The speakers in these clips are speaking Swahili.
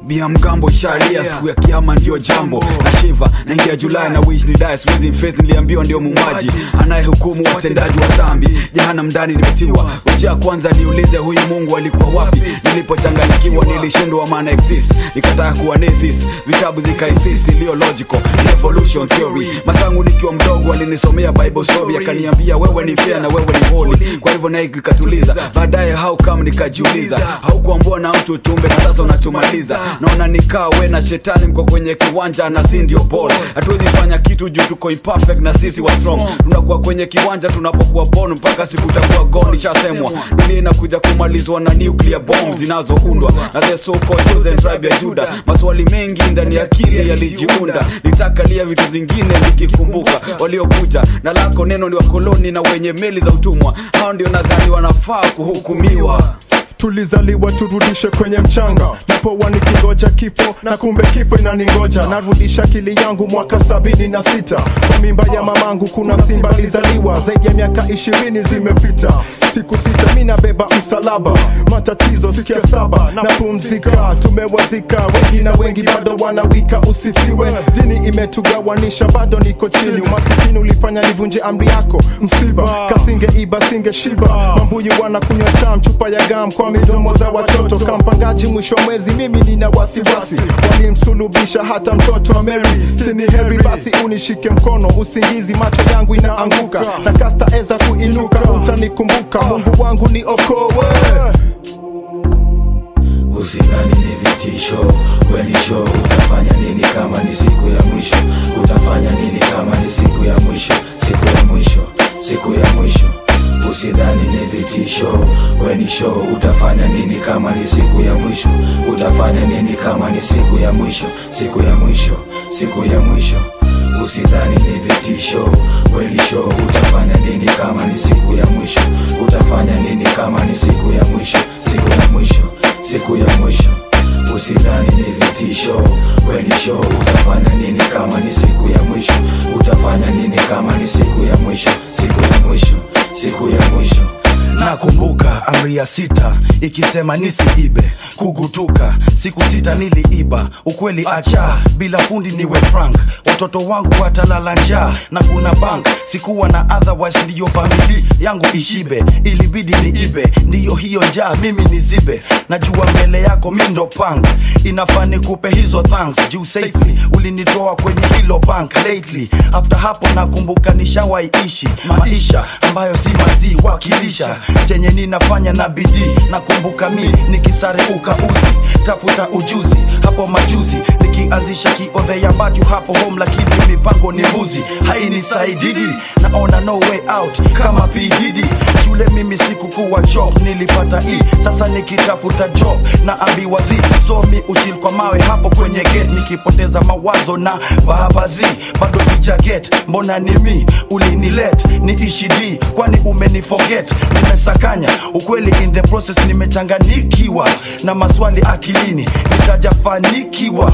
Bia mgambo sharia, siku ya kiama ndio jambo. Na shiva, naingia Julai na wish ni die. Siwezi face niliambiwa ndio muuaji anayehukumu watendaji wa dhambi. Jehanamu ndani nimetiwa. Ngoja kwanza niulize huyu Mungu alikuwa wapi? Nilipochanganyikiwa nilishindwa maana exist. Nikataka kuwa atheist, vitabu zika insist iliyo logical evolution theory. Masangu nikiwa mdogo alinisomea Bible story, akaniambia wewe ni fair na wewe ni holy. Kwa hivyo na nikatuliza. Baadaye how come nikajiuliza, haukuambiwa na mtu tumbe na sasa unatumaliza. Naona nikaa we na shetani mko kwenye kiwanja na si ndio bora. Hatuwezi fanya kitu juu tuko imperfect na sisi wa strong. Tunakuwa kwenye kiwanja tunapokuwa born mpaka siku utakuwa gone. Nishasemwa dunia inakuja kumalizwa na nuclear bombs zinazoundwa na the so called chosen tribe ya Judah. Maswali mengi ndani ya akili yalijiunda, nitakalia vitu zingine nikikumbuka waliokuja na lako neno ni wakoloni na wenye meli za utumwa. Hao ndio nadhani wanafaa kuhukumiwa. Tulizaliwa turudishe kwenye mchanga, napoa nikingoja kifo na kumbe kifo inaningoja. Narudisha akili yangu mwaka 76, kwa mimba ya mamangu kuna simba alizaliwa. Zaidi ya miaka 20 zimepita, siku 6 mimi nabeba msalaba. Matatizo siku ya 7 napumzika, tumewazika wengi na wengi bado wanawika. Usifiwe, dini imetugawanisha bado niko chini. Umasikini ulifanya nivunje amri yako, msiba kasinge iba singe shiba. Mambuyu wanakunywa cham chupa ya gam kwa midomo za watoto. Kampangaji mwisho mwezi mimi nina wasiwasi, walimsulubisha hata mtoto wa Mary. Sini heri basi unishike mkono, usingizi macho yangu inaanguka, na kasta eza kuinuka utanikumbuka. Mungu wangu niokoe. Usidhani ni vitisho, we ni show. Utafanya nini kama ni siku ya mwisho? Utafanya nini kama ni siku ya mwisho? Siku ya mwisho, siku ya mwisho. Usidhani ni vitisho, we ni show. Utafanya nini kama ni siku ya mwisho? Utafanya nini kama ni siku ya mwisho? Siku ya mwisho, siku ya mwisho. Usidhani ni vitisho, we ni show. Utafanya nini kama ni siku ya mwisho? Utafanya nini kama ni siku ya mwisho? Siku ya mwisho, siku ya mwisho. Usidhani ni vitisho, we ni show. Utafanya nini kama ni siku ya mwisho? Utafanya nini kama ni siku ya mwisho? Siku ya mwisho, siku ya mwisho. Nakumbuka amri ya 6 ikisema nisiibe, kugutuka siku 6 niliiba. Ukweli acha bila fundi niwe frank, watoto wangu watalala njaa na kuna bank. Sikuwa na otherwise ndiyo family yangu ishibe, ilibidi niibe, ndiyo hiyo njaa mimi nizibe. Najua mbele yako mi ndo punk, inafaa nikupe hizo thanks juu safely ulinitoa kwenye hilo bank lately. After hapo nakumbuka nishawaiishi maisha ambayo si maziwa kilisha chenye ninafanya na bidii. Nakumbuka mi nikisare ukauzi tafuta ujuzi hapo majuzi, nikianzisha kiodhe ya batu hapo home, lakini mipango ni mbuzi hainisaididi. Naona no way out kama PDD. Shule mimi sikukuwa job, nilipata E, sasa nikitafuta job naambiwa Z. So mi uchil kwa mawe hapo kwenye gate, nikipoteza mawazo na baba Z. Bado sija get, mbona ni mi ulinilet niishi D, kwani umeniforget? Nimesakanya ukweli in the process, nimechanganikiwa na maswali akilini, nitajafanikiwa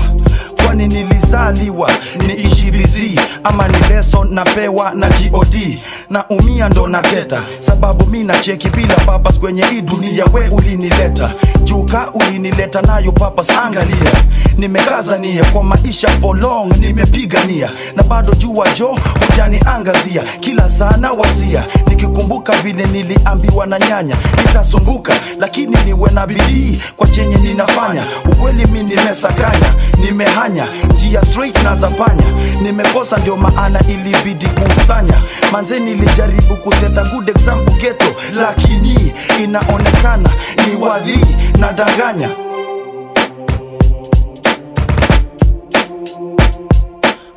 kwani nilizaliwa niishi VZ ama ni lesson napewa na God? Na umia ndo nateta sababu mi nacheki bila papas kwenye hii dunia. We ulinileta juka, ulinileta nayo papas, angalia nimekaza nia kwa maisha for long, nimepigania na bado jua jo hujaniangazia. Kila sana wasia nikikumbuka vile niliambiwa na nyanya, nitasumbuka lakini niwe na bidii kwa chenye ninafanya. Ukweli mi nimesakanya, nimehanya njia straight na zapanya, nimekosa ndio maana ilibidi kusanya. Manze nilijaribu kuseta good example ghetto, lakini inaonekana ni wadhi na danganya.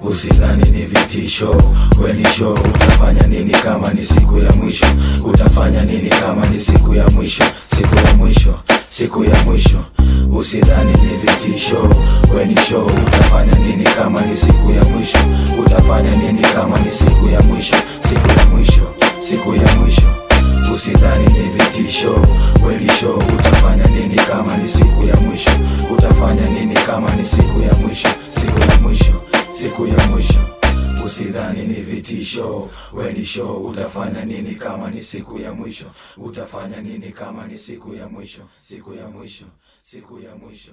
Usidhani ni vitisho, we ni show. Utafanya nini kama ni siku ya mwisho? Utafanya nini kama ni siku ya mwisho? Siku ya mwisho, siku ya mwisho. Usidhani ni vitisho, we ni show. Utafanya nini kama ni siku ya mwisho? Utafanya nini kama ni siku ya mwisho? Siku ya mwisho, siku ya mwisho. Usidhani ni vitisho, we ni show. Utafanya nini kama ni siku ya mwisho? Utafanya nini kama ni siku ya mwisho? Siku ya mwisho, siku ya mwisho. Usidhani ni vitisho, we ni show. Utafanya nini kama ni siku ya mwisho? Utafanya nini kama ni siku ya mwisho? Siku ya mwisho, siku ya mwisho.